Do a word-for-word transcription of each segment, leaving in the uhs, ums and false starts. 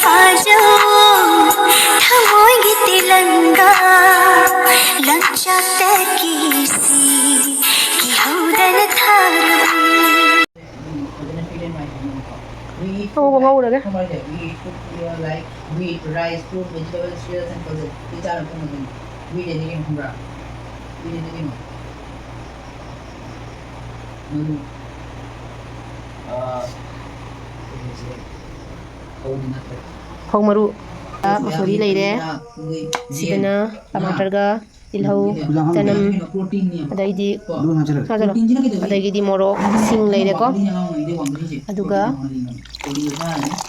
ꯐꯥꯖꯧ ꯊꯃꯣꯏꯒꯤ ꯇꯤꯂꯪꯒꯥ ꯂꯝꯆꯠꯇꯒꯤ ꯁꯤ ꯀꯤꯍꯧꯗꯅ ꯊꯥꯔꯕꯅꯤ꯫ ꯑꯉꯧꯕ ꯉꯧꯔꯒꯦ꯫ ꯐꯧ ꯃꯔꯨ, ꯃꯁꯣꯔꯤ ꯂꯩꯔꯦ꯫ ꯁꯤꯗꯅ ꯇꯃꯥꯇꯔꯒ ꯇꯤꯜꯍꯧ, ꯆꯅꯝ, ꯑꯗꯩꯗꯤ, ꯑꯗꯒꯤꯗꯤ ꯃꯣꯔꯣꯛ, ꯁꯤꯡ ꯂꯩꯔꯦꯀꯣ꯫ ꯑꯗꯨꯒ,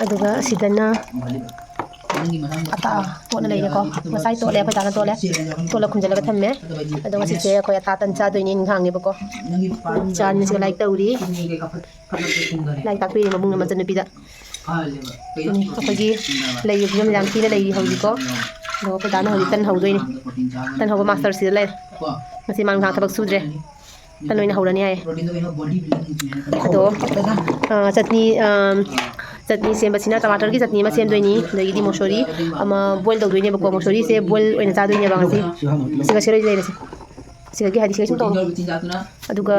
ꯑꯗꯨꯒ ꯁꯤꯗꯅ ꯑꯇꯥ ꯇꯣꯠꯂ ꯂꯩꯔꯦꯀꯣ꯫ ꯉꯁꯥꯏ ꯇꯣꯠꯂꯦ, ꯑꯩꯈꯣꯏ ꯗꯥꯅ ꯇꯣꯠꯂꯦ꯫ ꯇꯣꯠꯂ ꯈꯨꯝꯖꯤꯜꯂꯒ ꯊꯝꯃꯦ꯫ ꯑꯗꯣ ꯉꯁꯤꯁꯦ ꯑꯩꯈꯣꯏ ꯑꯇꯥ ꯇꯟ ꯆꯥꯗꯣꯏꯅꯦ, ꯏꯟꯈꯥꯡꯅꯦꯕꯀꯣ꯫ ꯏꯆꯥ ꯑꯅꯤꯁꯤꯒ ꯂꯥꯏꯔꯤꯛ ꯇꯧꯔꯤ꯫ ꯂꯥꯏꯔꯤꯛ ꯇꯥꯛꯄꯤꯔꯤ ꯃꯕꯨꯡꯅ ꯃꯆꯟꯅꯨꯄꯤꯗ꯫ ꯑꯗꯨꯅꯤ ꯑꯩꯈꯣꯏꯒꯤ ꯂꯩꯔꯤꯕ ꯐꯤꯕꯝ ꯌꯥꯝ ꯊꯤꯅ ꯂꯩꯔꯤ ꯍꯧꯖꯤꯛꯀꯣ꯫ ꯑꯗꯣ ꯑꯩꯈꯣꯏ ꯗꯥꯅ ꯍꯧꯖꯤꯛ ꯇꯟ ꯍꯧꯗꯣꯏꯅꯤ꯫ ꯇꯟ ꯍꯧꯕ ꯃꯥꯁꯇꯔꯁꯤꯗ ꯂꯩꯔꯦ꯫ ꯉꯁꯤ ꯃꯥ ꯅꯨꯡꯗꯥꯡ ꯊꯕꯛ ꯁꯨꯗ꯭ꯔꯦ꯫ ꯇꯟ ꯑꯣꯏꯅ ꯍꯧꯔꯅꯤ ꯍꯥꯏꯌꯦ꯫ ꯑꯗꯣ, ꯑ, ꯆꯠꯅꯤ, ꯑ, ꯆꯠꯅꯤ ꯁꯦꯝꯕꯁꯤꯅ ꯇꯃꯥꯇꯔꯒꯤ ꯆꯠꯅꯤ ꯑꯃ ꯁꯦꯝꯗꯣꯏꯅꯤ, ꯑꯗꯒꯤꯗꯤ ꯃꯣꯁꯣꯔꯤ ꯑꯃ ꯕꯣꯏꯜ ꯇꯧꯗꯣꯏꯅꯦꯕꯀꯣ꯫ ꯃꯣꯁꯣꯔꯤꯁꯦ ꯕꯣꯏꯜ ꯑꯣꯏꯅ ꯆꯥꯗꯣꯏꯅꯦꯕ ꯉꯁꯤ꯫ ꯁꯤꯒ ꯁꯦꯔꯣꯏ ꯂꯩꯔꯁꯦ꯫ ꯁꯤꯗꯒꯤ ꯍꯥꯏꯗꯤ ꯁꯤꯒ ꯁꯨꯝ ꯇꯧꯔꯣ꯫ ꯑꯗꯨꯒ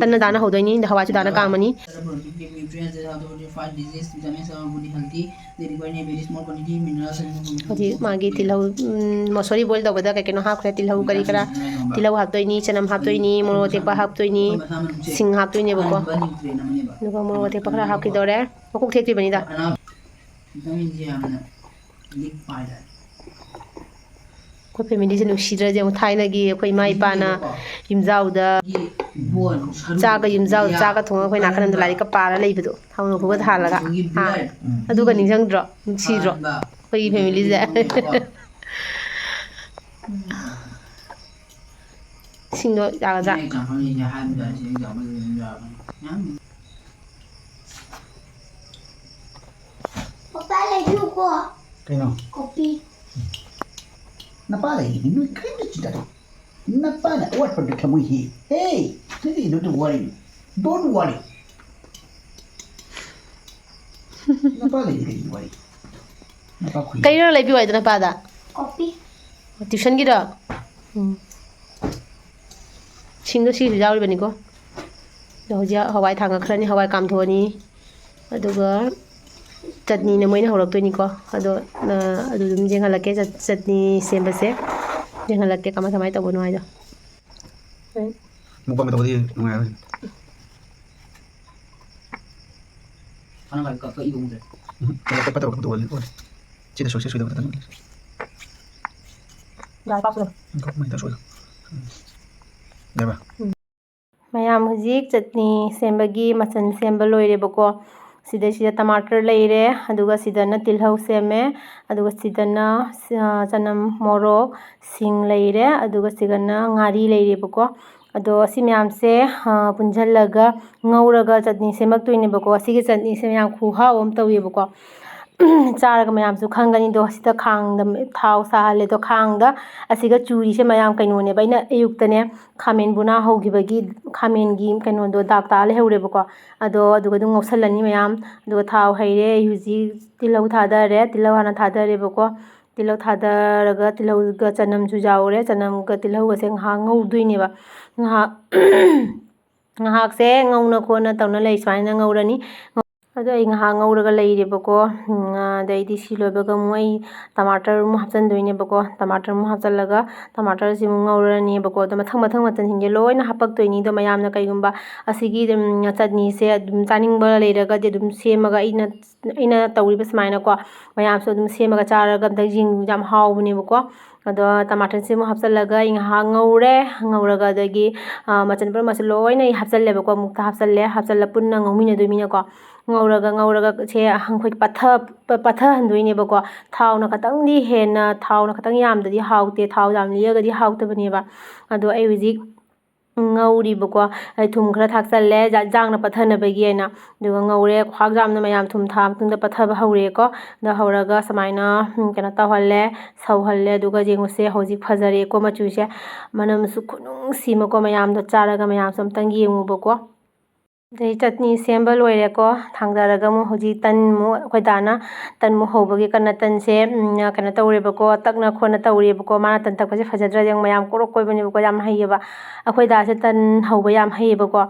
ꯇꯟꯅ ꯗꯥꯅ ꯍꯧꯗꯣꯏꯅꯤ, ꯍꯋꯥꯏꯁꯨ ꯗꯥꯅ ꯀꯥꯝꯃꯅꯤ꯫ ꯍꯧꯖꯤꯛ ꯃꯥꯒꯤ ꯇꯤꯜꯍꯧ, ꯎꯝ, ꯃꯁꯣꯔꯤ ꯕꯣꯏꯜ ꯇꯧꯕꯗ ꯀꯩ ꯀꯩꯅꯣ ꯍꯥꯞꯈ꯭ꯔꯦ, ꯇꯤꯜꯍꯧ ꯀꯔꯤ ꯀꯔꯥ, ꯇꯤꯜꯍꯧ ꯍꯥꯞꯇꯣꯏꯅꯤ, ꯆꯅꯝ ꯍꯥꯞꯇꯣꯏꯅꯤ, ꯃꯣꯔꯣꯛ ꯑꯇꯦꯛꯄ ꯍꯥꯞꯇꯣꯏꯅꯤ, ꯁꯤꯡ ꯍꯥꯞꯇꯣꯏꯅꯦꯕꯀꯣ꯫ ꯑꯗꯨꯒ ꯃꯣꯔꯣꯛ ꯑꯇꯦꯛꯄ ꯈꯔ ꯍꯥꯞꯈꯤꯗꯧꯔꯦ꯫ ꯃꯀꯣꯛ ꯊꯦꯠꯇ꯭ꯔꯤꯕꯅꯤꯗ꯫ ꯑꯩꯈꯣꯏ ꯐꯦꯃꯤꯂꯤꯁꯦ ꯅꯨꯡꯁꯤꯗ꯭ꯔꯁꯦ ꯌꯦꯡꯉꯨ, ꯊꯥꯏꯅꯒꯤ ꯑꯩꯈꯣꯏ ꯏꯃꯥ ꯏꯄꯥꯅ ꯌꯨꯝꯖꯥꯎꯗ ꯆꯥꯛꯀ, ꯌꯨꯝꯖꯥꯎ ꯆꯥꯛꯀ ꯊꯣꯡꯉꯒ ꯑꯩꯈꯣꯏ ꯅꯥꯀꯟꯗ ꯂꯥꯏꯔꯤꯛꯀ ꯄꯥꯔ ꯂꯩꯕꯗꯣ, ꯊꯥꯎ ꯈꯨꯕ ꯊꯥꯜꯂꯒ꯫ ꯍꯥ? ꯑꯗꯨꯒ ꯅꯤꯡꯁꯤꯡꯗ꯭ꯔꯣ? ꯅꯨꯡꯁꯤꯗ꯭ꯔꯣ? ꯑꯩꯈꯣꯏꯒꯤ ꯐꯦꯃꯤꯂꯤꯁꯦ꯫ ꯏꯁꯤꯡꯗꯣ ꯌꯥꯒꯗ꯭ꯔꯥ? ꯄꯄꯥ, ꯂꯩꯕꯤꯌꯨꯀꯣ꯫ ꯀꯩꯅꯣ? ꯀꯣꯐꯤ꯫ ꯅꯄꯥ ꯂꯩꯔꯤꯗꯤ ꯅꯣꯏ ꯀꯔꯤꯝꯇ ꯆꯤꯡꯅꯗꯦ꯫ ꯅꯄꯥꯅ ꯑꯋꯥꯠꯄꯗ ꯊꯝꯃꯣꯏꯁꯤ꯫ Hey, ꯅꯪꯗꯤ don't worry. Don't worry. ꯅꯄꯥ ꯂꯩꯔꯤ ꯀꯔꯤ ꯋꯥꯔꯤ? ꯀꯩꯅꯣ ꯂꯩꯕꯤꯌꯨ ꯍꯥꯏꯗꯣ ꯅꯄꯥꯗ? ꯀꯣꯐꯤ꯫ ꯇ꯭ꯌꯨꯁꯟꯒꯤꯗꯣ? ꯎꯝ꯫ ꯁꯤꯡꯗꯣ ꯁꯤꯁꯨ ꯌꯥꯎꯔꯤꯕꯅꯤꯀꯣ꯫ ꯑꯗꯣ ꯍꯧꯖꯤꯛ ꯍꯋꯥꯏ ꯊꯥꯡꯒꯠꯈ꯭ꯔꯅꯤ, ꯍꯋꯥꯏ ꯀꯥꯝꯊꯣꯛꯑꯅꯤ꯫ ꯑꯗꯨꯒ ꯆꯠꯅꯤꯅ ꯃꯣꯏꯅ ꯍꯧꯔꯛꯇꯣꯏꯅꯤꯀꯣ꯫ ꯑꯗꯣ, ꯑ, ꯑꯗꯨ ꯑꯗꯨꯝ ꯌꯦꯡꯍꯜꯂꯛꯀꯦ, ꯆꯠ-, ꯆꯠꯅꯤ ꯁꯦꯝꯕꯁꯦ꯫ ꯌꯦꯡꯍꯜꯂꯛꯀꯦ ꯀꯃꯥꯏ, ꯀꯃꯥꯏ ꯇꯧꯕꯅꯣ ꯍꯥꯏꯗꯣ꯫ ꯃꯨꯛꯕꯥꯡ ꯇꯧꯕꯗꯤ ꯅꯨꯡꯉꯥꯏꯔꯣꯏ꯫ ꯎꯝ, ꯀꯩꯅꯣ ꯄꯠ ꯄꯠ ꯇꯧꯕꯗꯣ ꯑꯣꯏꯅꯤ, ꯑꯣꯏ꯫ ꯁꯤꯗ ꯁꯣꯏ, ꯁꯣꯏ, ꯁꯣꯏꯗꯕ ꯈꯛꯇꯅꯤ꯫ ꯌꯥꯔꯦ, ꯄꯥꯛ ꯁꯨꯔꯦ꯫ ꯉꯥꯏꯈꯣ, ꯀꯃꯥꯏꯅ ꯇꯧꯔ ꯁꯣꯏꯗꯣ? ꯎꯝ꯫ ꯌꯥꯔꯕ? ꯎꯝ꯫ ꯃꯌꯥꯝ ꯍꯧꯖꯤꯛ ꯆꯠꯅꯤ ꯁꯦꯝꯕꯒꯤ ꯃꯆꯜ ꯁꯦꯝꯕ ꯂꯣꯏꯔꯦꯕꯀꯣ꯫ ꯁꯤꯗꯩꯁꯤꯗ ꯇꯃꯥꯇꯔ ꯂꯩꯔꯦ, ꯑꯗꯨꯒ ꯁꯤꯗꯅ ꯇꯤꯜꯍꯧ ꯁꯦꯝꯃꯦ, ꯑꯗꯨꯒ ꯁꯤꯗꯅ, ꯑ, ꯆꯅꯝ, ꯃꯣꯔꯣꯛ, ꯁꯤꯡ ꯂꯩꯔꯦ, ꯑꯗꯨꯒ ꯁꯤꯗꯅ ꯉꯥꯔꯤ ꯂꯩꯔꯦꯕꯀꯣ꯫ ꯑꯗꯣ ꯑꯁꯤ ꯃꯌꯥꯝꯁꯦ, ꯑ, ꯄꯨꯟꯁꯤꯜꯂꯒ ꯉꯧꯔꯒ ꯆꯠꯅꯤ ꯁꯦꯝꯃꯛꯇꯣꯏꯅꯦꯕꯀꯣ꯫ ꯑꯁꯤꯒꯤ ꯆꯠꯅꯤꯁꯦ ꯌꯥꯝ ꯈꯨꯍꯥꯎ ꯑꯃ ꯇꯧꯋꯦꯕꯀꯣ꯫ ꯆꯥꯔꯒ ꯃꯌꯥꯝꯁꯨ ꯈꯪꯒꯅꯤ꯫ ꯑꯗꯣ ꯁꯤꯗ ꯈꯥꯡꯗ ꯊꯥꯎ ꯁꯥꯍꯜꯂꯦ꯫ ꯑꯗꯣ ꯈꯥꯡꯗ ꯑꯁꯤꯒ ꯆꯨꯔꯤꯁꯦ ꯃꯌꯥꯝ ꯀꯩꯅꯣꯅꯦꯕ, ꯑꯩꯅ ꯑꯌꯨꯛꯇꯅꯦ ꯈꯥꯃꯦꯟ ꯕꯨꯅꯥ ꯍꯧꯈꯤꯕꯒꯤ ꯈꯥꯃꯦꯟꯒꯤ ꯀꯩꯅꯣꯗꯣ ꯗꯥꯛ ꯇꯥ ꯂꯩꯍꯧꯔꯦꯕꯀꯣ꯫ ꯑꯗꯣ ꯑꯗꯨꯒ ꯑꯗꯨꯝ ꯉꯧꯁꯜꯂꯅꯤ ꯃꯌꯥꯝ꯫ ꯑꯗꯨꯒ ꯊꯥꯎ ꯍꯩꯔꯦ꯫ ꯑꯩ ꯍꯧꯖꯤꯛ ꯇꯤꯜꯍꯧ ꯊꯥꯗꯔꯦ꯫ ꯇꯤꯜꯍꯧ ꯍꯥꯟꯅ ꯊꯥꯗꯔꯦꯕꯀꯣ꯫ ꯇꯤꯜꯍꯧ ꯊꯥꯗꯔꯒ ꯇꯤꯜꯍꯧꯒ ꯆꯅꯝꯁꯨ ꯌꯥꯎꯔꯦ꯫ ꯆꯅꯝꯒ ꯇꯤꯜꯍꯧꯒꯁꯦ ꯉꯥꯏꯍꯥꯛ ꯉꯧꯗꯣꯏꯅꯦꯕ꯫ ꯉꯥꯏꯍꯥꯛ, ꯉꯥꯏꯍꯥꯛꯁꯦ ꯉꯧꯅ ꯈꯣꯠꯅ ꯇꯧꯅ ꯂꯩ, ꯁꯨꯃꯥꯏꯅ ꯉꯧꯔꯅꯤ꯫ ꯑꯗꯣ ꯑꯩ ꯉꯥꯏꯍꯥꯛ ꯉꯧꯔꯒ ꯂꯩꯔꯦꯕꯀꯣ꯫ ꯎꯝ, ꯑꯗꯩꯗꯤ ꯁꯤ ꯂꯣꯏꯕꯒ ꯑꯃꯨꯛ ꯑꯩ ꯇꯃꯥꯇꯔ ꯑꯃꯨꯛ ꯍꯥꯞꯆꯤꯟꯗꯣꯏꯅꯦꯕꯀꯣ꯫ ꯇꯃꯥꯇꯔ ꯑꯃꯨꯛ ꯍꯥꯞꯆꯤꯜꯂꯒ ꯇꯃꯥꯇꯔꯁꯤ ꯑꯃꯨꯛ ꯉꯧꯔꯅꯦꯕꯀꯣ꯫ ꯑꯗꯣ ꯃꯊꯪ ꯃꯊꯪ ꯃꯆꯜꯁꯤꯡꯁꯦ ꯂꯣꯏꯅ ꯍꯥꯞꯄꯛꯇꯣꯏꯅꯤ꯫ ꯑꯗꯣ ꯃꯌꯥꯝꯅ ꯀꯩꯒꯨꯝꯕ ꯑꯁꯤꯒꯤ, ꯎꯝ, ꯆꯠꯅꯤꯁꯦ ꯑꯗꯨꯝ ꯆꯥꯅꯤꯡꯕ ꯂꯩꯔꯒꯗꯤ ꯑꯗꯨꯝ ꯁꯦꯝꯃꯒ ꯑꯩꯅ, ꯑꯩꯅ ꯇꯧꯔꯤꯕ ꯁꯨꯃꯥꯏꯅꯀꯣ ꯃꯌꯥꯝꯁꯨ ꯑꯗꯨꯝ ꯁꯦꯝꯃꯒ ꯆꯥꯔꯒ ꯑꯝꯇ ꯌꯦꯡ-, ꯌꯥꯝ ꯍꯥꯎꯕꯅꯦꯕꯀꯣ꯫ ꯑꯗꯣ ꯇꯃꯥꯇꯔꯁꯤ ꯑꯃꯨꯛ ꯍꯥꯞꯆꯤꯜꯂꯒ ꯑꯩ ꯉꯥꯏꯍꯥꯛ ꯉꯧꯔꯦ꯫ ꯉꯧꯔꯒ ꯑꯗꯒꯤ, ꯑ, ꯃꯆꯜ ꯄꯨꯝꯅꯃꯛꯁꯦ ꯂꯣꯏꯅ ꯑꯩ ꯍꯥꯞꯆꯤꯜꯂꯦꯕꯀꯣ꯫ ꯑꯃꯨꯛꯇ ꯍꯥꯞꯆꯤꯜꯂꯦ꯫ ꯍꯥꯞꯆꯤꯜꯂ ꯄꯨꯟꯅ ꯉꯧꯃꯤꯟꯅꯗꯣꯏꯃꯤꯅꯀꯣ꯫ ꯉꯧꯔꯒ, ꯉꯧꯔꯒ ꯁꯦ ꯑꯩꯈꯣꯏ ꯄꯠꯊ-, ꯄ-, ꯄꯠꯊꯍꯟꯗꯣꯏꯅꯦꯕꯀꯣ꯫ ꯊꯥꯎꯅ ꯈꯇꯪꯗꯤ ꯍꯦꯟꯅ, ꯊꯥꯎꯅ ꯈꯇꯪ ꯌꯥꯝꯗꯗꯤ ꯍꯥꯎꯇꯦ, ꯊꯥꯎ ꯌꯥꯝ ꯂꯤꯛꯑꯒꯗꯤ ꯍꯥꯎꯇꯕꯅꯦꯕ꯫ ꯑꯗꯣ ꯑꯩ ꯍꯧꯖꯤꯛ ꯉꯧꯔꯤꯕꯀꯣ, ꯑꯩ ꯊꯨꯝ ꯈꯔ ꯊꯥꯛꯆꯜꯂꯦ, ꯖ-, ꯏꯟꯖꯥꯡꯅ ꯄꯠꯊꯅꯕꯒꯤ ꯍꯥꯏꯅ꯫ ꯑꯗꯨꯒ ꯉꯧꯔꯦ, ꯈ꯭ꯋꯥꯛ ꯌꯥꯝꯅ ꯃꯌꯥꯝ ꯊꯨꯝ ꯊꯥꯛꯑ ꯃꯇꯨꯡꯗ ꯄꯠꯊꯕ ꯍꯧꯔꯦꯀꯣ꯫ ꯑꯗꯣ ꯍꯧꯔꯒ ꯁꯨꯃꯥꯏꯅ, ꯎꯝ, ꯀꯩꯅꯣ ꯇꯧꯍꯜꯂꯦ, ꯁꯧꯍꯜꯂꯦ꯫ ꯑꯗꯨꯒ ꯌꯦꯡꯉꯨꯁꯦ, ꯍꯧꯖꯤꯛ ꯐꯖꯔꯦꯀꯣ ꯃꯆꯨꯁꯦ, ꯃꯅꯝꯁꯨ ꯈꯨꯅꯨꯡꯁꯤ ꯑꯃꯀꯣ꯫ ꯃꯌꯥꯝꯗꯣ ꯆꯥꯔꯒ ꯃꯌꯥꯝꯁꯨ ꯑꯝꯇꯪ ꯌꯦꯡꯉꯨꯕꯀꯣ꯫ ꯑꯗꯩ ꯆꯠꯅꯤ ꯁꯦꯝꯕ ꯂꯣꯏꯔꯦꯀꯣ꯫ ꯊꯥꯡꯗꯔꯒ ꯑꯃꯨꯛ ꯍꯧꯖꯤꯛ ꯇꯟ ꯑꯃꯨꯛ ꯑꯩꯈꯣꯏ ꯗꯥꯅ ꯇꯟ ꯑꯃꯨꯛ ꯍꯧꯕꯒꯤ ꯀꯟꯅ ꯇꯟꯁꯦ, ꯎꯝ, ꯀꯩꯅꯣ ꯇꯧꯔꯦꯕꯀꯣ, ꯇꯛꯅ ꯈꯣꯠꯅ ꯇꯧꯔꯦꯕꯀꯣ꯫ ꯃꯥꯅ ꯇꯟ ꯇꯛꯄꯁꯦ ꯐꯖꯗ꯭ꯔꯗꯤ ꯑꯃꯨꯛ ꯃꯌꯥꯝ ꯀꯣꯔꯣꯛ ꯀꯣꯏꯕꯅꯦꯕꯀꯣ, ꯌꯥꯝ ꯍꯩꯌꯦꯕ꯫ ꯑꯩꯈꯣꯏ ꯗꯥꯁꯦ ꯇꯟ ꯍꯧꯕ ꯌꯥꯝ ꯍꯩꯌꯦꯕꯀꯣ꯫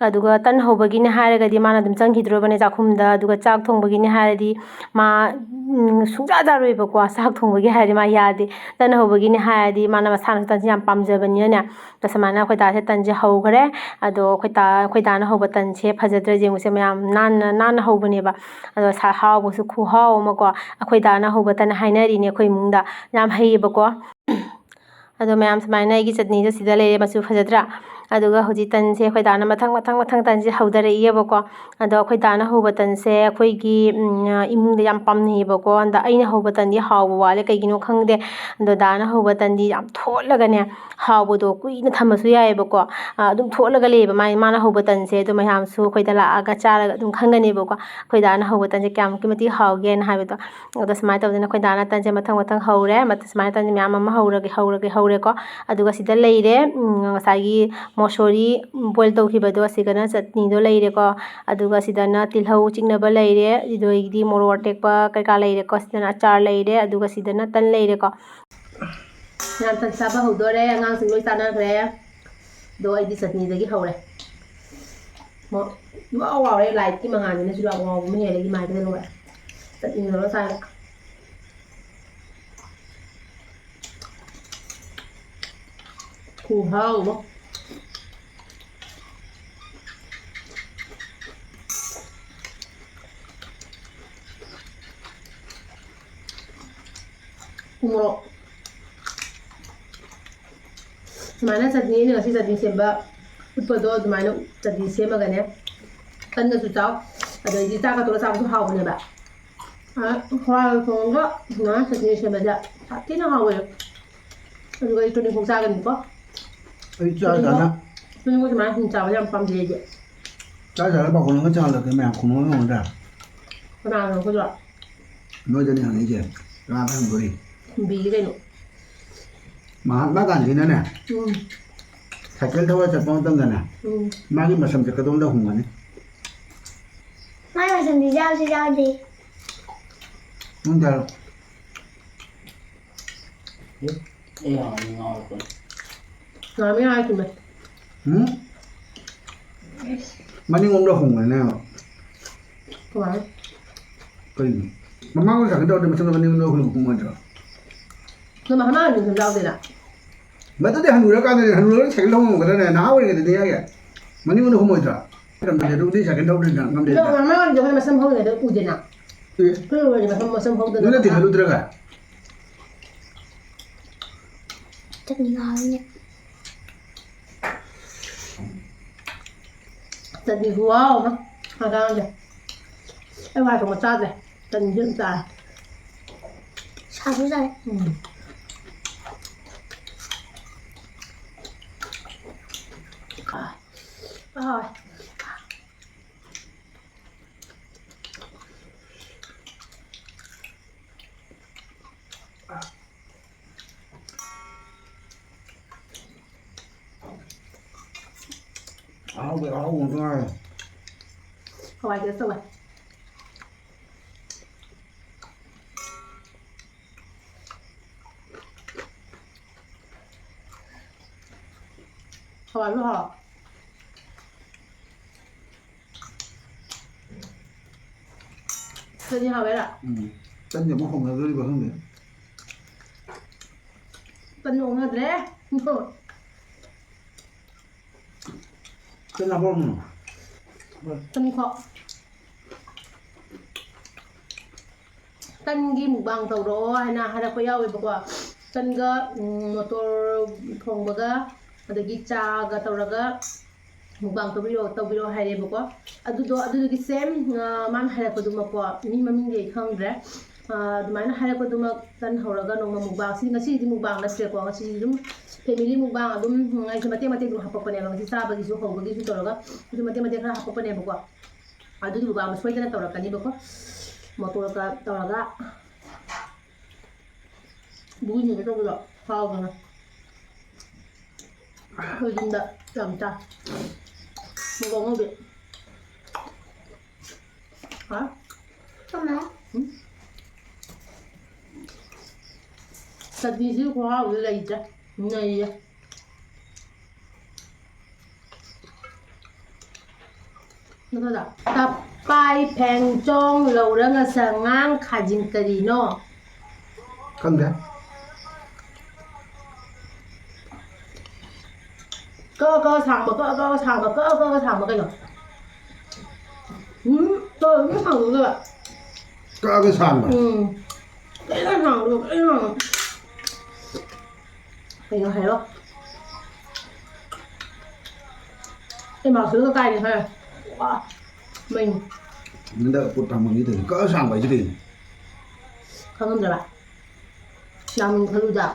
ꯑꯗꯨꯒ ꯇꯟ ꯍꯧꯕꯒꯤꯅꯦ ꯍꯥꯏꯔꯒꯗꯤ ꯃꯥꯅ ꯑꯗꯨꯝ ꯆꯪꯈꯤꯗ꯭ꯔꯣꯕꯅꯦ ꯆꯥꯛꯈꯨꯝꯗ꯫ ꯑꯗꯨꯒ ꯆꯥꯛ ꯊꯣꯡꯕꯒꯤꯅꯦ ꯍꯥꯏꯔꯗꯤ ꯃꯥ, ꯎꯝ, ꯁꯨꯡꯌꯥ ꯌꯥꯔꯣꯏꯕꯀꯣ꯫ ꯆꯥꯛ ꯊꯣꯡꯕꯒꯤ ꯍꯥꯏꯔꯗꯤ ꯃꯥ ꯌꯥꯗꯦ꯫ ꯇꯟ ꯍꯧꯕꯒꯤꯅꯦ ꯍꯥꯏꯔꯗꯤ ꯃꯥꯅ ꯃꯁꯥꯅꯁꯨ ꯇꯟꯁꯦ ꯌꯥꯝ ꯄꯥꯝꯖꯕꯅꯤꯅꯅꯦ꯫ ꯑꯗꯣ ꯁꯨꯃꯥꯏꯅ ꯑꯩꯈꯣꯏ ꯗꯥꯁꯦ ꯇꯟꯁꯦ ꯍꯧꯈ꯭ꯔꯦ꯫ ꯑꯗꯣ ꯑꯩꯈꯣꯏ ꯗꯥ-, ꯑꯩꯈꯣꯏ ꯗꯥꯅ ꯍꯧꯕ ꯇꯟꯁꯦ ꯐꯖꯗ꯭ꯔꯥ ꯌꯦꯡꯉꯨꯁꯦ ꯃꯌꯥꯝ, ꯅꯥꯟꯅ, ꯅꯥꯟꯅ ꯍꯧꯕꯅꯦꯕ꯫ ꯑꯗꯣ ꯁꯥ-, ꯍꯥꯎꯕꯁꯨ ꯈꯨꯍꯥꯎ ꯑꯃꯀꯣ꯫ ꯑꯩꯈꯣꯏ ꯗꯥꯅ ꯍꯧꯕ ꯇꯟ ꯍꯥꯏꯅꯔꯤꯅꯦ ꯑꯩꯈꯣꯏ ꯏꯃꯨꯡꯗ꯫ ꯌꯥꯝ ꯍꯩꯌꯦꯕꯀꯣ꯫ ꯑꯗꯣ ꯃꯌꯥꯝ ꯁꯨꯃꯥꯏꯅ ꯑꯩꯒꯤ ꯆꯠꯅꯤꯗꯣ ꯁꯤꯗ ꯂꯩꯔꯦ, ꯃꯆꯨ ꯐꯖꯗ꯭ꯔꯥ? ꯑꯗꯨꯒ ꯍꯧꯖꯤꯛ ꯇꯟꯁꯦ ꯑꯩꯈꯣꯏ ꯗꯥꯅ ꯃꯊꯪ, ꯃꯊꯪ, ꯃꯊꯪ ꯇꯟꯁꯦ ꯍꯧꯗꯔꯛꯏꯌꯦꯕꯀꯣ꯫ ꯑꯗꯣ ꯑꯩꯈꯣꯏ ꯗꯥꯅ ꯍꯧꯕ ꯇꯟꯁꯦ ꯑꯩꯈꯣꯏꯒꯤ, ꯎꯝ, ꯏꯃꯨꯡꯗ ꯌꯥꯝ ꯄꯥꯝꯅꯩꯌꯦꯕꯀꯣ꯫ ꯑꯗ ꯑꯩꯅ ꯍꯧꯕ ꯇꯟꯗꯤ ꯍꯥꯎꯕ ꯋꯥꯠꯂꯦ, ꯀꯩꯒꯤꯅꯣ ꯈꯪꯗꯦ꯫ ꯑꯗꯣ ꯗꯥꯅ ꯍꯧꯕ ꯇꯟꯗꯤ ꯌꯥꯝ ꯊꯣꯠꯂꯒꯅꯦ, ꯍꯥꯎꯕꯗꯣ ꯀꯨꯏꯅ ꯊꯝꯃꯁꯨ ꯌꯥꯏꯌꯦꯕꯀꯣ꯫ ꯑ, ꯑꯗꯨꯝ ꯊꯣꯠꯂꯒ ꯂꯩꯌꯦꯕ ꯃꯥꯏ, ꯃꯥꯅ ꯍꯧꯕ ꯇꯟꯁꯦ꯫ ꯑꯗꯣ ꯃꯌꯥꯝꯁꯨ ꯑꯩꯈꯣꯏꯗ ꯂꯥꯛꯑꯒ ꯆꯥꯔꯒ ꯑꯗꯨꯝ ꯈꯪꯒꯅꯦꯕꯀꯣ, ꯑꯩꯈꯣꯏ ꯗꯥꯅ ꯍꯧꯕ ꯇꯟꯁꯦ ꯀꯌꯥꯃꯨꯛꯀꯤ ꯃꯇꯤꯛ ꯍꯥꯎꯒꯦꯅ ꯍꯥꯏꯕꯗꯣ꯫ ꯑꯗꯣ ꯁꯨꯃꯥꯏꯅ ꯇꯧꯗꯅ ꯑꯩꯈꯣꯏ ꯗꯥꯅ ꯇꯟꯁꯦ ꯃꯊꯪ ꯃꯊꯪ ꯍꯧꯔꯦ꯫ ꯃꯠ-, ꯁꯨꯃꯥꯏꯅ ꯇꯟꯁꯦ ꯃꯌꯥꯝ ꯑꯃ ꯍꯧꯔꯒꯦ, ꯍꯧꯔꯒꯦ, ꯍꯧꯔꯦꯀꯣ꯫ ꯑꯗꯨꯒ ꯁꯤꯗ ꯂꯩꯔꯦ, ꯎꯝ, ꯉꯁꯥꯏꯒꯤ ꯃꯣꯁꯣꯔꯤ boil ꯇꯧꯈꯤꯕꯗꯣ, ꯑꯁꯤꯒꯅ ꯆꯠꯅꯤꯗꯣ ꯂꯩꯔꯦꯀꯣ꯫ ꯑꯗꯨꯒ ꯁꯤꯗꯅ ꯇꯤꯜꯍꯧ ꯆꯤꯛꯅꯕ ꯂꯩꯔꯦ, ꯑꯗꯨꯗꯒꯤꯗꯤ ꯃꯣꯔꯣꯛ ꯑꯇꯦꯛꯄ ꯀꯩꯀꯥ ꯂꯩꯔꯦꯀꯣ꯫ ꯁꯤꯗꯅ ꯑꯆꯥꯔ ꯂꯩꯔꯦ, ꯑꯗꯨꯒ ꯁꯤꯗꯅ ꯇꯟ ꯂꯩꯔꯦꯀꯣ꯫ ꯃꯌꯥꯝ ꯇꯟ ꯆꯥꯕ ꯍꯧꯗꯣꯔꯦ, ꯑꯉꯥꯡꯁꯤꯡ ꯂꯣꯏ ꯆꯥꯅꯈ꯭ꯔꯦ꯫ ꯑꯗꯣ ꯑꯩꯗꯤ ꯆꯠꯅꯤꯗꯒꯤ ꯍꯧꯔꯦ꯫ ꯃꯣ-, ꯏꯋꯥꯎ ꯋꯥꯎꯔꯦ, ꯂꯥꯏꯠꯀꯤ ꯃꯉꯥꯜꯁꯤꯅꯁꯨ ꯌꯥꯝ ꯉꯥꯎꯕ ꯑꯃ ꯍꯦꯜꯂꯦ ꯑꯩꯒꯤ ꯃꯥꯏꯗ ꯂꯣꯏꯔꯦ꯫ ꯆꯠꯅꯤ ꯇꯧꯔ ꯆꯥꯔꯦ꯫ ꯈꯨꯍꯥꯎ ꯑꯃ꯫ ꯎ ꯃꯣꯔꯣꯛ꯫ ꯁꯨꯃꯥꯏꯅ ꯆꯠꯅꯤ, ꯑꯩꯅ ꯉꯁꯤ ꯆꯠꯅꯤ ꯁꯦꯝꯕ ꯎꯠꯄꯗꯣ, ꯑꯗꯨꯃꯥꯏꯅ ꯆꯠꯅꯤ ꯁꯦꯝꯃꯒꯅꯦ, ꯇꯟꯒꯁꯨ ꯆꯥꯎ, ꯑꯗꯩꯗꯤ ꯆꯥꯛꯀ ꯇꯣꯠꯂ ꯆꯥꯕꯁꯨ ꯍꯥꯎꯕꯅꯦꯕ꯫ ꯑ, ꯍꯋꯥꯏꯒ ꯊꯣꯡꯉꯒ ꯁꯨꯃꯥꯏꯅ ꯆꯠꯅꯤ ꯁꯦꯝꯕꯁꯦ ꯁꯥꯊꯤꯅ ꯍꯥꯎꯋꯦ꯫ ꯑꯗꯨꯒ ꯑꯩ ꯇꯨꯅꯤꯡꯈꯣꯛ ꯆꯥꯒꯅꯤꯀꯣ꯫ ꯑꯩ ꯆꯥ ꯆꯥꯅ ꯇꯨꯅꯤꯡꯈꯣꯛ ꯁꯨꯃꯥꯏꯅ ꯁꯨꯝ ꯆꯥꯕꯁꯦ ꯌꯥꯝ ꯄꯥꯝꯖꯩ ꯑꯩꯗꯤ꯫ ꯆꯥ ꯆꯥꯅ ꯄꯥꯐꯣꯔ ꯑꯃꯒ ꯆꯥꯍꯜꯂꯛꯀꯦ, ꯃꯌꯥꯝ ꯈꯨꯝꯃꯒ ꯉꯝꯒꯗ꯭ꯔꯥ? ꯀꯅꯥꯅꯣ ꯑꯩꯈꯣꯏꯗꯣ? ꯅꯣꯏꯗꯅꯦ ꯍꯪꯉꯛꯏꯁꯦ꯫ ꯀꯅꯥꯗ ꯍꯪꯗꯣꯔꯤ? ꯈꯨꯝꯕꯤꯒꯦ ꯀꯩꯅꯣ꯫ ꯃꯍꯥꯠꯃꯥ ꯒꯥꯟꯙꯤꯅꯅꯦ, ꯎꯝ꯫ ꯁꯥꯏꯀꯜ ꯊꯧꯔ ꯆꯠꯄ ꯃꯇꯝꯗꯅꯦ, ꯎꯝ꯫ ꯃꯥꯒꯤ ꯃꯁꯝꯁꯦ ꯀꯗꯣꯝꯗ ꯍꯨꯝꯒꯅꯤ? ꯁꯟꯗꯤ ꯆꯥꯕꯁꯨ ꯌꯥꯎꯗꯦ꯫ ꯅꯪ ꯆꯥꯔꯣ꯫ ꯑꯦ, ꯑꯩ ꯍꯥꯟꯅ ꯉꯥꯎꯔꯛꯄꯅꯦ꯫ ꯉꯥꯃꯤ ꯍꯥꯏꯈꯤꯕꯅꯦ꯫ ꯎꯝ? ꯃꯅꯤꯡꯂꯣꯝꯗ ꯍꯣꯡꯕꯅꯦ꯫ ꯀꯃꯥꯏꯅ? ꯀꯩꯅꯣ? ꯃꯃꯥꯡꯗ ꯁꯥꯏꯀꯜ ꯊꯧꯔꯗꯤ ꯃꯊꯪꯗ ꯃꯅꯤꯡꯂꯣꯝꯗ ꯍꯣꯡꯕ ꯀꯨꯝꯃꯣꯏꯗ꯭ꯔꯣ? ꯅꯣꯏ ꯃꯥ ꯍꯅꯥ ꯍꯅꯨ ꯁꯨꯝ ꯌꯥꯎꯗꯦꯅ? ꯃꯗꯨꯗꯤ ꯍꯅꯨꯔꯀꯥꯟꯗꯅꯦ, ꯍꯅꯨꯔꯒ ꯁꯥꯏꯀꯜ ꯊꯧꯕ ꯉꯝꯒꯗ꯭ꯔꯅꯦ? ꯅꯍꯥ ꯑꯣꯏꯔꯤꯉꯩꯗꯗꯤ ꯌꯥꯏꯌꯦ꯫ ꯃꯅꯤꯡꯂꯣꯝꯗ ꯍꯣꯡꯉꯣꯏꯗ꯭ꯔꯥ? ꯉꯝꯗꯦ, ꯑꯗꯨꯕꯨꯗꯤ ꯁꯥꯏꯀꯜ ꯊꯧꯗ꯭ꯔꯤꯗꯅ, ꯉꯝꯗꯦꯗꯅ꯫ ꯅꯣꯏ ꯃꯥ ꯍꯅꯥ ꯍꯅꯨ ꯃꯁꯝ ꯍꯧꯔꯤꯉꯩꯗ ꯎꯗꯦꯅ? ꯑꯦ꯫ ꯑꯩꯈꯣꯏ ꯍꯣꯏꯗꯤ ꯃꯁꯝ, ꯃꯁꯝ ꯍꯧꯗꯅ ꯅꯣꯏꯅ ꯇꯤꯡꯍꯜꯂꯨꯗ꯭ꯔꯒ? ꯆꯠꯅꯤ ꯉꯥꯏꯔꯤꯅꯦ꯫ ꯆꯠꯅꯤ ꯈꯨꯍꯥꯎ ꯑꯃ꯫ ꯉꯔꯥꯡꯁꯦ꯫ ꯑꯩ ꯋꯥꯏ ꯊꯣꯡꯕ ꯆꯥꯗ꯭ꯔꯦ꯫ ꯆꯠꯅꯤꯁꯦ ꯑꯗꯨꯝ ꯆꯥꯔꯦ꯫ ꯁꯥꯁꯨ ꯁꯥꯏ꯫ ꯎꯝ꯫ ꯑꯥ꯫ ꯑꯥ꯫ ꯑꯍꯥꯎꯕ, ꯑꯍꯥꯎꯕ ꯉꯥꯛꯇ ꯉꯥꯏꯔꯦ꯫ ꯍꯋꯥꯏ taste ꯇꯧꯋꯦ꯫ ꯍꯋꯥꯏꯁꯨ ꯍꯥꯎ꯫ ꯆꯠꯅꯤ ꯍꯥꯎꯋꯦꯔꯥ? ꯎꯝ꯫ ꯆꯠꯅꯤ ꯑꯃꯨꯛ ꯍꯧꯅꯗꯣꯔꯤꯕ ꯈꯪꯗꯦ꯫ ꯆꯠꯅꯤ ꯍꯧꯅꯗ꯭ꯔꯦ꯫ ꯆꯠꯅꯤ ꯍꯥꯞꯄꯛꯑꯝꯃꯣ꯫ ꯆꯠꯅꯤ ꯈꯣꯛ꯫ ꯇꯟꯒꯤ mukbang ꯇꯧꯔꯛꯑꯣ ꯍꯥꯏꯅ ꯍꯥꯏꯔꯛꯄ ꯌꯥꯎꯋꯦꯕꯀꯣ꯫ ꯇꯟꯒ, ꯎꯝ, ꯃꯣꯇꯣꯔ ꯊꯣꯡꯕꯒ, ꯑꯗꯒꯤ ꯆꯥꯒ ꯇꯧꯔꯒ mukbang ꯇꯧꯕꯤꯔꯛꯑꯣ, ꯇꯧꯕꯤꯔꯛꯑꯣ ꯍꯥꯏꯔꯦꯕꯀꯣ꯫ ꯑꯗꯨꯗꯣ, ꯑꯗꯨꯗꯨꯒꯤ same, ꯑ, ꯃꯥꯅ ꯍꯥꯏꯔꯛꯄꯗꯨꯃꯛꯀꯣ, ꯃꯤ ꯃꯃꯤꯡꯗꯤ ꯑꯩ ꯈꯪꯗ꯭ꯔꯦ꯫ ꯑ, ꯑꯗꯨꯃꯥꯏꯅ ꯍꯥꯏꯔꯛꯄꯗꯨꯃꯛ ꯇꯟ ꯍꯧꯔꯒ ꯅꯣꯡꯃ mukbang, ꯁꯤ ꯉꯁꯤꯗꯤ mukbang ꯅꯠꯇ꯭ꯔꯦꯀꯣ, ꯉꯁꯤꯗꯤ ꯑꯗꯨꯝ family mukbang ꯑꯗꯨꯝ, ꯎꯝ, ꯑꯩꯁꯦ ꯃꯇꯦꯛ ꯃꯇꯦꯛ ꯑꯗꯨꯝ ꯍꯥꯄꯛꯄꯅꯦꯕ, ꯉꯁꯤ ꯆꯥꯕꯒꯤꯁꯨ ꯍꯧꯕꯒꯤꯁꯨ ꯇꯧꯔꯒ ꯑꯗꯨꯝ ꯃꯇꯦꯛ ꯃꯇꯦꯛ ꯈꯔ ꯍꯥꯄꯛꯄꯅꯦꯕꯀꯣ꯫ ꯑꯗꯨꯗꯤ mukbang ꯁꯣꯏꯗꯅ ꯇꯧꯔꯛꯀꯅꯤꯕꯀꯣ꯫ ꯃꯣꯇꯣꯔꯒ ꯇꯧꯔꯒ ꯕꯨꯛ ꯌꯦꯡꯒꯦ ꯇꯧꯕꯗꯣ ꯐꯥꯎꯗꯅ꯫ ꯑꯩꯈꯣꯏ ꯌꯨꯝꯗ ꯌꯥꯝ ꯆꯥꯏ꯫ ꯃꯣꯔꯣꯛ ꯑꯉꯧꯕꯤ꯫ ꯍꯥ? ꯀꯃꯥꯏ? ꯎꯝ? ꯆꯠꯅꯤꯁꯤ ꯈꯨꯍꯥꯎꯗꯤ ꯂꯩꯇ꯭ꯔꯦ꯫ ꯅꯩꯌꯦ꯫ ꯅꯠꯇ꯭ꯔꯣ? ꯇꯞꯄꯥꯏ ꯐꯦꯡꯆꯣꯡ ꯂꯧꯔ ꯉꯁ ꯉꯥꯡ ꯈꯥꯖꯤꯡ ꯀꯔꯤꯅꯣ? ꯈꯪꯗꯦ꯫ ꯀꯛꯑ ꯀꯛꯑ ꯁꯥꯡꯕ, ꯀꯛꯑ ꯀꯛꯑ ꯁꯥꯡꯕ, ꯀꯛꯑ ꯀꯛꯑ ꯁꯥꯡꯕ ꯀꯩꯅꯣ? ꯎꯝ, ꯀꯛꯑ ꯑꯗꯨꯝ ꯁꯥꯡꯗꯣꯛꯑꯒ꯫ ꯀꯛꯑꯒ ꯁꯥꯡꯕ? ꯎꯝ꯫ ꯀꯩꯅꯣ ꯁꯥꯡꯗꯣ-, ꯀꯩꯅꯣ ꯁꯥꯡꯗꯣ-, ꯀꯩꯅꯣ ꯍꯥꯏꯔꯣ? ꯑꯩ ꯃꯥꯛꯁꯤꯗ ꯀꯥꯏꯅꯤ ꯈꯔ꯫ ꯋꯥ, ꯃꯩꯅꯤ꯫ ꯅꯪꯗ ꯄꯣꯠ ꯇꯝꯃꯝꯒꯦ ꯇꯧꯔꯤꯁꯦ꯫ ꯀꯛꯑ ꯁꯥꯡꯕ ꯍꯥꯏꯁꯦ ꯀꯩꯅꯣ? ꯈꯪꯉꯝꯗ꯭ꯔꯕ? ꯌꯥꯝ ꯈꯜꯂꯨꯗ꯫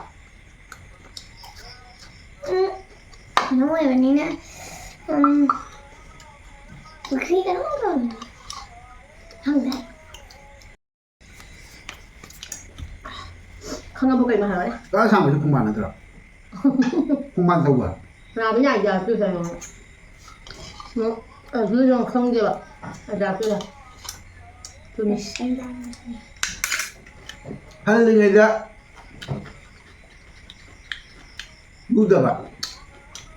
ꯎꯝ, ꯀꯩꯅꯣ ꯑꯣꯏꯕꯅꯤꯅ, ꯎꯝ, ꯄꯨꯈ꯭ꯔꯤ ꯀꯩꯅꯣꯝ ꯇꯧꯕꯅꯤ꯫ ꯈꯪꯗꯦ꯫ ꯈꯪꯉꯕꯣ ꯀꯩꯅꯣ ꯍꯥꯏꯔꯛꯑꯣꯅꯦ꯫ ꯀꯛꯑ ꯁꯥꯡꯕꯁꯦ ꯈꯣꯡꯕꯥꯟ ꯅꯠꯇ꯭ꯔꯣ? ꯈꯣꯡꯕꯥꯟ ꯇꯧꯕ? ꯔꯥꯕꯤꯅ idea ꯄꯤꯔꯛꯀꯅꯣ꯫ ꯎꯝ, ꯑꯗꯨ ꯌꯥꯝ ꯈꯪꯗꯦꯕ꯫ Idea ꯄꯤꯔꯛꯑꯣ꯫ ꯆꯨꯝꯃꯤ꯫ ꯍꯜꯂꯤꯉꯩꯗ ꯂꯨꯗꯕ,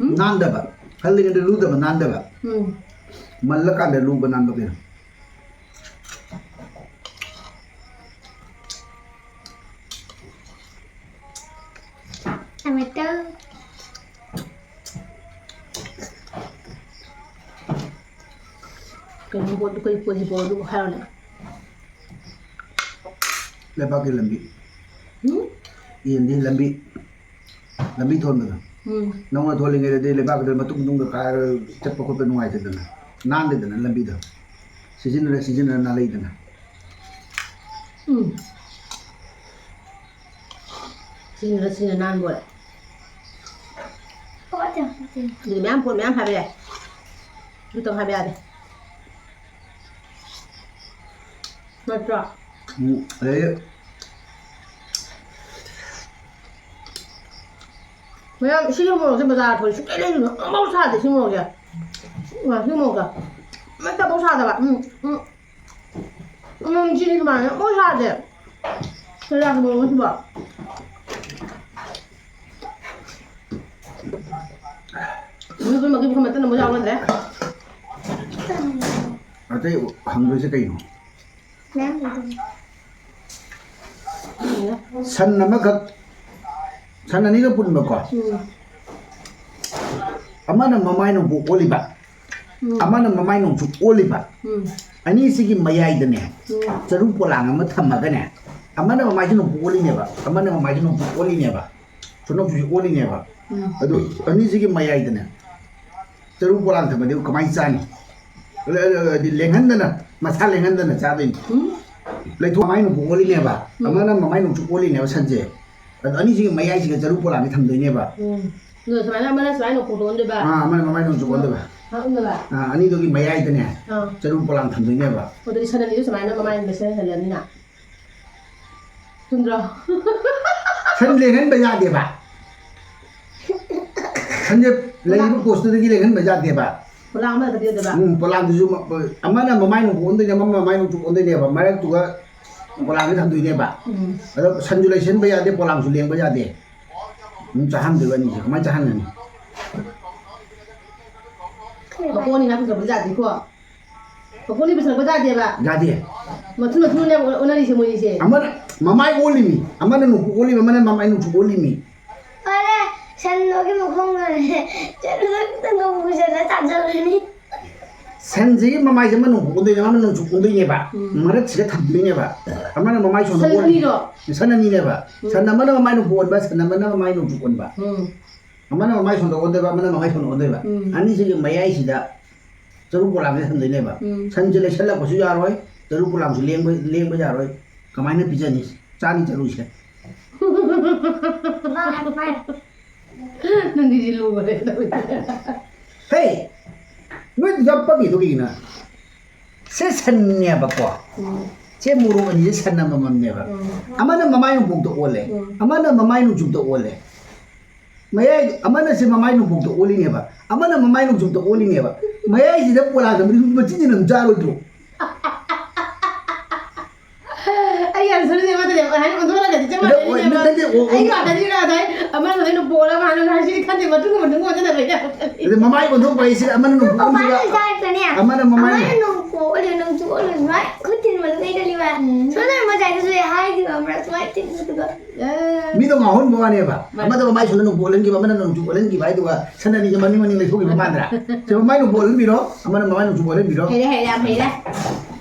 ꯎꯝ? ꯅꯥꯟꯗꯕ꯫ ꯍꯜꯂꯤꯉꯩꯗ ꯂꯨꯗꯕ, ꯅꯥꯟꯗꯕ꯫ ꯎꯝ꯫ ꯃꯜꯂꯀꯥꯟꯗ ꯂꯨꯕ, ꯅꯥꯟꯕ ꯀꯩꯅꯣ? Tomato꯫ ꯀꯩꯅꯣ ꯄꯣꯠꯇꯨ, ꯀꯩ ꯄꯣꯠꯁꯤ ꯄꯣꯠ ꯑꯗꯨꯕꯨ ꯍꯥꯏꯔꯣꯅꯦ꯫ ꯂꯩꯕꯥꯛꯀꯤ ꯂꯝꯕꯤ꯫ ꯎꯝ? ꯌꯦꯟꯗꯤ ꯂꯝꯕꯤ, ꯂꯝꯕꯤ ꯊꯣꯟꯕꯗꯣ꯫ ꯎꯝ꯫ ꯅꯧꯅ ꯊꯣꯜꯂꯤꯉꯩꯗꯗꯤ ꯂꯩꯕꯥꯛꯇꯨ ꯃꯇꯨꯡ ꯃꯇꯨꯡꯗ ꯀꯥꯏꯔꯒ ꯆꯠꯄ ꯈꯣꯠꯄ ꯅꯨꯡꯉꯥꯏꯇꯦꯗꯅ, ꯅꯥꯟꯗꯦꯗꯅ ꯂꯝꯕꯤꯗꯣ꯫ ꯁꯤꯖꯤꯟꯅꯔ ꯁꯤꯖꯤꯟꯅꯔ ꯅꯥꯜꯂꯛꯏꯗꯅ꯫ ꯎꯝ꯫ ꯁꯤꯖꯤꯟꯅꯔ ꯁꯤꯖꯤꯟꯅ ꯅꯥꯟꯕ ꯑꯣꯏꯔꯦ꯫ ꯍꯣꯏ, ꯑꯗꯨ, ꯑꯗꯨ꯫ ꯑꯗꯨꯗꯤ ꯃꯌꯥꯝ ꯄꯣꯠ ꯃꯌꯥꯝ ꯍꯥꯏꯕ ꯌꯥꯏ꯫ ꯑꯗꯨꯇꯪ ꯍꯥꯏꯕ ꯌꯥꯗꯦ꯫ ꯅꯠꯇ꯭ꯔꯣ? ꯎꯝ, ꯑꯗꯩ ꯃꯌꯥꯝ, ꯁꯤꯒꯤ ꯃꯣꯔꯣꯛꯁꯦ ꯕꯖꯥꯔ ꯊꯣꯛꯑꯦ ꯁꯨꯡꯂꯩ ꯂꯩꯔꯨꯅꯨ꯫ ꯑꯃꯐꯥꯎ ꯁꯥꯗꯦ ꯁꯤ ꯃꯣꯔꯣꯛꯁꯦ꯫ ꯎꯝ, ꯁꯤ ꯃꯣꯔꯣꯛꯁꯦ꯫ ꯑꯃꯠꯇꯐꯥꯎ ꯁꯥꯗꯕ꯫ ꯎꯝ, ꯎꯝ꯫ ꯎꯝ, ꯁꯤꯗꯤ ꯀꯃꯥꯏꯅ ꯑꯃꯨꯛ ꯁꯥꯗꯦ? ꯀꯌꯥꯝ ꯂꯣꯡꯉꯣ ꯁꯤꯕꯣ? ꯃꯤ ꯄꯨꯝꯅꯃꯛꯀꯤ ꯄꯨꯈꯝ ꯃꯇꯟ ꯑꯃꯨꯛ ꯌꯥꯎꯒꯗ꯭ꯔꯦ꯫ ꯑꯇꯩ ꯍꯪꯗꯣꯏꯁꯦ ꯀꯩꯅꯣ? ꯁꯟ ꯑꯃꯈꯛ, ꯁꯟ ꯑꯅꯤꯒ ꯄꯨꯟꯕꯀꯣ, ꯎꯝ, ꯑꯃꯅ ꯃꯃꯥꯏ ꯅꯣꯡꯄꯣꯛ ꯑꯣꯜꯂꯤꯕ, ꯎꯝ, ꯑꯃꯅ ꯃꯃꯥꯏ ꯅꯣꯡꯆꯨꯞ ꯑꯣꯜꯂꯤꯕ, ꯎꯝ, ꯑꯅꯤꯁꯤꯒꯤ ꯃꯌꯥꯏꯗꯅꯦ ꯎꯝ, ꯆꯔꯨ ꯄꯣꯂꯥꯡ ꯑꯃ ꯊꯝꯃꯒꯅꯦ, ꯑꯃꯅ ꯃꯃꯥꯏꯁꯦ ꯅꯣꯡꯄꯣꯛ ꯑꯣꯜꯂꯤꯅꯦꯕ, ꯑꯃꯅ ꯃꯃꯥꯏꯁꯦ ꯅꯣꯡꯆꯨꯞ ꯑꯣꯜꯂꯤꯅꯦꯕ, ꯁꯣꯝ ꯅꯣꯡꯆꯨꯞꯁꯦ ꯑꯣꯜꯂꯤꯅꯦꯕ꯫ ꯎꯝ꯫ ꯑꯗꯨ ꯑꯅꯤꯁꯤꯒꯤ ꯃꯌꯥꯏꯗꯅꯦ ꯆꯔꯨ ꯄꯣꯂꯥꯡ ꯊꯝꯃꯗꯤ ꯀꯃꯥꯏꯅ ꯆꯥꯅꯤ? ꯑ, ꯑ, ꯑ, ꯍꯥꯏꯗꯤ ꯂꯦꯡꯍꯟꯗꯅ, ꯃꯁꯥ ꯂꯦꯡꯍꯟꯗꯅ ꯆꯥꯗꯣꯏꯅꯤ꯫ ꯎꯝ, ꯂꯩꯊꯣꯛ ꯃꯃꯥꯏ ꯅꯣꯡꯄꯣꯛ ꯑꯣꯜꯂꯤꯅꯦꯕ, ꯎꯝ, ꯑꯃꯅ ꯃꯃꯥꯏ ꯅꯣꯡꯆꯨꯞ ꯑꯣꯜꯂꯤꯅꯦꯕ ꯁꯟꯁꯦ꯫ ꯑꯗꯣ ꯑꯅꯤꯁꯤꯒꯤ ꯃꯌꯥꯏꯁꯤꯗ ꯆꯔꯨ ꯄꯣꯂꯥꯡꯁꯦ ꯊꯝꯗꯣꯏꯅꯦꯕ꯫ ꯎꯝ꯫ ꯑꯗꯣ ꯁꯨꯃꯥꯏꯅ ꯑꯃꯅ ꯁꯨꯃꯥꯏꯅ ꯅꯣꯡꯄꯣꯛꯇ ꯑꯣꯟꯗꯣꯏꯕ꯫ ꯑꯥ, ꯑꯃꯅ ꯃꯃꯥꯏ ꯅꯣꯡꯆꯨꯞ ꯑꯣꯟꯗꯣꯏꯕ꯫ ꯑꯥ, ꯑꯣꯟꯗꯣꯏꯕ꯫ ꯑꯥ, ꯑꯅꯤꯗꯨꯒꯤ ꯃꯌꯥꯏꯗꯅꯦ ꯑꯥ꯫ ꯆꯔꯨ ꯄꯣꯂꯥꯡ ꯊꯝꯗꯣꯏꯅꯦꯕ꯫ ꯑꯗꯨꯗꯤ ꯁꯟ ꯑꯅꯤꯗꯨ ꯁꯨꯃꯥꯏꯅ ꯃꯃꯥꯏ ꯃꯁꯦꯟ ꯍꯜꯂꯅꯤꯅ꯫ ꯆꯨꯝꯗ꯭ꯔꯣ? ꯁꯟ ꯂꯦꯡꯍꯟꯕ ꯌꯥꯗꯦꯕ꯫ ꯁꯟꯁꯦ ꯂꯩꯔꯤꯕ ꯄꯣꯁꯇꯨꯗꯒꯤ ꯂꯦꯡꯍꯟꯕ ꯌꯥꯗꯦꯕ꯫ ꯄꯣꯂꯥꯡ ꯑꯃꯗ ꯀꯩꯗꯧꯗꯣꯏꯕ? ꯎꯝ, ꯄꯣꯂꯥꯡꯗꯨꯁꯨ ꯃ-, ꯑꯃꯅ ꯃꯃꯥꯏ ꯅꯣꯡꯄꯣꯛ ꯑꯣꯟꯗꯣꯏꯅꯦ, ꯑꯃꯅ ꯃꯃꯥꯏ ꯅꯣꯡꯆꯨꯞ ꯑꯣꯟꯗꯣꯏꯅꯦꯕ꯫ ꯃꯔꯛꯇꯨꯒ ꯄꯣꯂꯥꯡꯁꯦ ꯊꯝꯗꯣꯏꯅꯦꯕ꯫ ꯎꯝ꯫ ꯑꯗꯣ ꯁꯟꯁꯨ ꯂꯩꯁꯟꯕ ꯌꯥꯗꯦ, ꯄꯣꯂꯥꯡꯁꯨ ꯂꯦꯡꯕ ꯌꯥꯗꯦ꯫ ꯑꯗꯨꯝ ꯆꯥꯍꯟꯗꯣꯏꯕ ꯑꯅꯤꯁꯦ꯫ ꯀꯃꯥꯏꯅ ꯆꯥꯍꯟꯒꯅꯤ? ꯃꯀꯣꯟꯅꯤ ꯉꯥꯛ ꯄꯨꯁꯜꯂꯛꯄ ꯌꯥꯗꯦꯀꯣ꯫ ꯃꯀꯣꯟꯅꯤ ꯄꯨꯁꯜꯂꯛꯄ ꯌꯥꯗꯦꯕ꯫ ꯌꯥꯗꯦ꯫ ꯃꯊꯨꯟ ꯃꯊꯨꯟꯅꯦ ꯑꯣꯟꯅꯔꯤꯁꯦ ꯃꯣꯏꯅꯤꯁꯦ꯫ ꯑꯃꯅ ꯃꯃꯥꯏ ꯑꯣꯜꯂꯤꯃꯤ, ꯑꯃꯅ ꯅꯣꯡꯄꯣꯛ ꯑꯣꯜꯂꯤꯃꯤ, ꯑꯃꯅ ꯃꯃꯥꯏ ꯅꯣꯡꯆꯨꯞ ꯑꯣꯜꯂꯤꯃꯤ꯫ ꯐꯔꯦ, ꯁꯟ ꯂꯣꯏꯒꯤ ꯃꯈꯣꯡꯗꯅꯦ ꯆꯠꯂꯨ ꯈꯛꯇꯪ ꯄꯨꯁꯜꯂ ꯆꯥꯖꯔꯅꯤ꯫ ꯁꯟꯁꯤꯒꯤ ꯃꯃꯥꯏꯁꯦ ꯑꯃ ꯅꯣꯡꯄꯣꯛ ꯑꯣꯟꯗꯣꯏꯅꯦ, ꯑꯃꯅ ꯅꯣꯡꯆꯨꯞ ꯑꯣꯟꯗꯣꯏꯅꯦꯕ꯫ ꯎꯝ꯫ ꯃꯔꯛꯁꯤꯗ ꯊꯝꯗꯣꯏꯅꯦꯕ꯫ ꯑꯃꯅ ꯃꯃꯥꯏ ꯁꯣꯝꯗ ꯁꯟ ꯑꯣꯜꯂꯤ꯫ ꯑꯅꯤꯔꯣ? ꯁꯟ ꯑꯅꯤꯅꯦꯕ꯫ ꯎꯝ꯫ ꯁꯟ ꯑꯃꯅ ꯃꯃꯥꯏ ꯅꯣꯡꯄꯣꯛ ꯑꯣꯟꯕ, ꯁꯟ ꯑꯃꯅ ꯃꯃꯥꯏ ꯅꯣꯡꯆꯨꯞ ꯑꯣꯟꯕ꯫ ꯎꯝ꯫ ꯑꯃꯅ ꯃꯃꯥꯏ ꯁꯣꯝꯗ ꯑꯣꯟꯗꯣꯏꯕ, ꯑꯃꯅ ꯃꯃꯥꯏ ꯁꯣꯝꯗ ꯑꯣꯟꯗꯣꯏꯕ꯫ ꯎꯝ꯫ ꯑꯅꯤꯁꯤꯒꯤ ꯃꯌꯥꯏꯁꯤꯗ ꯆꯔꯨ ꯄꯣꯂꯥꯡꯁꯦ ꯊꯝꯗꯣꯏꯅꯦꯕ꯫ ꯎꯝ꯫ ꯁꯟꯁꯦ ꯂꯩꯁꯜꯂꯛꯄꯁꯨ ꯌꯥꯔꯣꯏ, ꯆꯔꯨ ꯄꯣꯂꯥꯡꯁꯨ ꯂꯦꯡꯕ, ꯂꯦꯡꯕ ꯌꯥꯔꯣꯏ꯫ ꯀꯃꯥꯏꯅ ꯄꯤꯖꯅꯤ? ꯆꯥꯅꯤ ꯆꯔꯨꯁꯦ꯫ ꯅꯪꯒꯤꯁꯤ ꯂꯨꯕꯅꯦ ꯇꯧꯔꯤꯁꯦ꯫ ꯍꯦ! ꯅꯣꯏ ꯌꯥꯝ ꯄꯪꯉꯤꯗꯣ ꯀꯩꯒꯤꯅꯣ? ꯁꯦ ꯁꯟꯅꯦꯕꯀꯣ꯫ ꯎꯝ꯫ ꯁꯦ ꯃꯣꯔꯣꯛ ꯑꯅꯤꯁꯦ ꯁꯟ ꯑꯃꯃꯝꯅꯦꯕ꯫ ꯎꯝ꯫ ꯑꯃꯅ ꯃꯃꯥꯏ ꯅꯣꯡꯄꯣꯛꯇ ꯑꯣꯜꯂꯦ, ꯎꯝ꯫ ꯑꯃꯅ ꯃꯃꯥꯏ ꯅꯣꯡꯆꯨꯞꯇ ꯑꯣꯜꯂꯦ꯫ ꯃꯌꯥꯏ, ꯑꯃꯅ ꯁꯦ ꯃꯃꯥꯏ ꯅꯣꯡꯄꯣꯛꯇ ꯑꯣꯜꯂꯤꯅꯦꯕ, ꯑꯃꯅ ꯃꯃꯥꯏ ꯅꯣꯡꯆꯨꯞꯇ ꯑꯣꯜꯂꯤꯅꯦꯕ꯫ ꯃꯌꯥꯏꯁꯤꯗ ꯄꯣꯂꯥꯡꯗ ꯃꯆꯤꯟꯁꯤꯅ ꯑꯗꯨꯝ ꯆꯥꯔꯣꯏꯗ꯭ꯔꯣ? ꯑꯩ ꯉꯥꯛꯇꯅꯤꯅ ꯑꯗꯩ ꯑꯃꯅ ꯂꯣꯏꯅ ꯄꯣꯛꯑꯒ ꯃꯥꯅ ꯍꯥꯏꯁꯤꯗꯤ ꯈꯟꯗꯦ, ꯃꯇꯨꯡ ꯃꯇꯨꯡ ꯑꯣꯟꯅꯗꯕꯩꯅꯦ꯫ ꯑꯗ ꯃꯃꯥꯏ ꯑꯣꯟꯊꯣꯛꯄ ꯍꯥꯏꯁꯦ ꯑꯃꯅ ꯅꯣꯡꯄꯣꯛ ꯃꯃꯥꯏꯅ ꯑꯣꯟꯈꯤꯕ, ꯆꯥꯔꯛꯇꯅꯦ꯫ ꯑꯃꯅ ꯃꯃꯥꯏ ꯑꯃꯅ ꯅꯣꯡꯄꯣꯛ ꯑꯣꯜꯂꯦ, ꯅꯪꯁꯨ ꯑꯣꯜꯂꯣ, ꯁꯨꯃꯥꯏ ꯈꯨꯠ ꯊꯤꯟꯕꯗꯣ ꯀꯩꯗꯅꯤꯕ? ꯁꯣꯝꯗ ꯃꯖꯥꯏꯗꯁꯨ ꯍꯥꯏꯈꯤꯕ ꯑꯃꯔꯛ ꯁꯨꯃꯥꯏ ꯊꯤꯟꯕꯗꯨꯒ꯫ ꯃꯤꯗꯣ ꯉꯥꯎꯍꯟꯕ ꯋꯥꯅꯦꯕ꯫ ꯃꯥꯅꯦ꯫ ꯑꯃꯗ ꯃꯃꯥꯏ ꯁꯣꯝꯗ ꯅꯣꯡꯄꯣꯛ ꯑꯣꯜꯍꯟꯈꯤꯕ, ꯑꯃꯅ ꯅꯣꯡꯆꯨꯞ ꯑꯣꯜꯍꯟꯈꯤꯕ ꯍꯥꯏꯗꯨꯒ ꯁꯟ ꯑꯅꯤꯁꯦ ꯃꯅꯤꯡ ꯃꯅꯤꯡ ꯂꯩꯊꯣꯛꯈꯤꯕ ꯃꯥꯟꯗ꯭ꯔꯥ? ꯁꯤ ꯃꯃꯥꯏ ꯅꯣꯡꯄꯣꯛ ꯑꯣꯜꯍꯟꯕꯤꯔꯣ, ꯑꯃꯅ ꯃꯃꯥꯏ ꯅꯣꯡꯆꯨꯞ ꯑꯣꯜꯍꯟꯕꯤꯔꯣ꯫ ꯍꯩꯔꯦ, ꯍꯩꯔꯦ, ꯌꯥꯝ ꯍꯩꯔꯦ꯫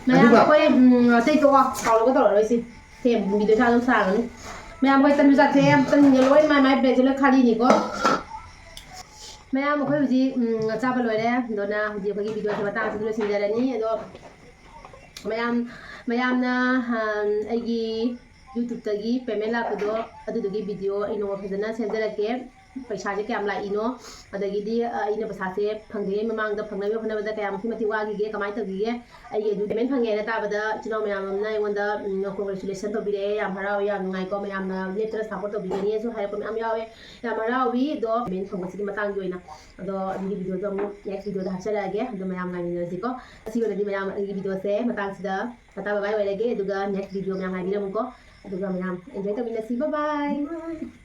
ꯃꯌꯥꯝ ꯑꯗꯨꯒ ꯑꯩꯈꯣꯏ, ꯎꯝ, ꯑꯇꯩ ꯇꯣꯛꯑꯣ, ꯀꯥꯎꯔꯒ ꯇꯧꯔꯔꯣꯏꯁꯤ꯫ ꯁꯦ, ꯚꯤꯗꯤꯑꯣ ꯁꯥ ꯑꯗꯨꯝ ꯁꯥꯡꯉꯅꯤ꯫ ꯃꯌꯥꯝ ꯑꯩꯈꯣꯏ ꯇꯟꯁꯨ ꯆꯥꯊꯣꯛꯑꯦ, ꯇꯟꯁꯤꯡꯁꯦ ꯂꯣꯏ ꯃꯥꯏ ꯃꯥꯏ ꯕꯦꯒꯁꯦ ꯂꯣꯏ ꯈꯥꯂꯤꯅꯤꯀꯣ꯫ ꯃꯌꯥꯝ ꯑꯩꯈꯣꯏ ꯍꯧꯖꯤꯛ, ꯎꯝ, ꯆꯥꯕ ꯂꯣꯏꯔꯦ꯫ ꯑꯗꯨꯅ ꯍꯧꯖꯤꯛ ꯑꯩꯈꯣꯏꯒꯤ ꯚꯤꯗꯤꯑꯣꯁꯦ ꯃꯇꯥꯡ ꯑꯁꯤꯗ ꯂꯣꯏꯁꯤꯟꯖꯔꯅꯤ꯫ ꯑꯗꯣ ꯃꯌꯥꯝ, ꯃꯌꯥꯝꯅ, ꯑꯝ, ꯑꯩꯒꯤ YouTubeꯇꯒꯤ payment ꯂꯥꯛꯄꯗꯣ, ꯑꯗꯨꯗꯨꯒꯤ ꯚꯤꯗꯤꯑꯣ ꯑꯩ ꯅꯣꯡꯃ ꯐꯖꯅ ꯁꯦꯝꯖꯔꯛꯀꯦ꯫ ꯄꯩꯁꯥꯁꯦ ꯀꯌꯥꯝ ꯂꯥꯛꯏꯅꯣ, ꯑꯗꯒꯤꯗꯤ, ꯑ, ꯑꯩꯅ ꯄꯩꯁꯥꯁꯦ ꯐꯪꯗ꯭ꯔꯤꯉꯩ ꯃꯃꯥꯡꯗ ꯐꯪꯅꯕ ꯍꯣꯠꯅꯕꯗ ꯀꯌꯥꯃꯨꯛꯀꯤ ꯃꯇꯤꯛ ꯋꯥꯈꯤꯒꯦ, ꯀꯃꯥꯏꯅ ꯇꯧꯈꯤꯒꯦ, ꯑꯩꯒꯤ ꯑꯗꯨ payment ꯐꯪꯉꯦꯅ ꯇꯥꯕꯗ ꯏꯆꯤꯜ ꯏꯅꯥꯎ ꯃꯌꯥꯝ ꯑꯃꯅ ꯑꯩꯉꯣꯟꯗ, ꯎꯝ, congratulation ꯇꯧꯕꯤꯔꯛꯑꯦ꯫ ꯌꯥꯝ ꯍꯔꯥꯎꯋꯦ, ꯌꯥꯝ ꯅꯨꯡꯉꯥꯏꯀꯣ꯫ ꯃꯌꯥꯝꯅ ꯂꯦꯞꯇꯅ support ꯇꯧꯕꯤꯒꯅꯤꯁꯨ ꯍꯥꯏꯔꯛꯄ ꯃꯌꯥꯝ ꯌꯥꯎꯋꯦ꯫ ꯌꯥꯝ ꯍꯔꯥꯎꯋꯤ꯫ ꯑꯗꯣ payment ꯐꯪꯕꯁꯤꯒꯤ ꯃꯇꯥꯡꯒꯤ ꯑꯣꯏꯅ, ꯑꯗꯣ ꯑꯗꯨꯒꯤ ꯚꯤꯗꯤꯑꯣꯗꯣ ꯑꯃꯨꯛ next ꯚꯤꯗꯤꯑꯣꯗ ꯍꯥꯞꯆꯔꯛꯑꯒꯦ꯫ ꯑꯗꯣ ꯃꯌꯥꯝ ꯉꯥꯏꯃꯤꯟꯅꯔꯁꯤꯀꯣ꯫ ꯑꯁꯤꯒꯤ ꯑꯣꯏꯅꯗꯤ ꯃꯌꯥꯝ ꯑꯩꯒꯤ ꯚꯤꯗꯤꯑꯣꯁꯦ ꯃꯇꯥꯡꯁꯤꯗ ꯇꯥꯇꯥ bye bye ꯑꯣꯏꯔꯒꯦ꯫ ꯑꯗꯨꯒ next ꯚꯤꯗꯤꯑꯣ ꯃꯌꯥꯝ ꯉꯥꯏꯕꯤꯔꯝꯃꯨꯀꯣ꯫ ꯑꯗꯨꯒ ꯃꯌꯥꯝ enjoy ꯇꯧꯃꯤꯟꯅꯁꯤ꯫ Bye bye꯫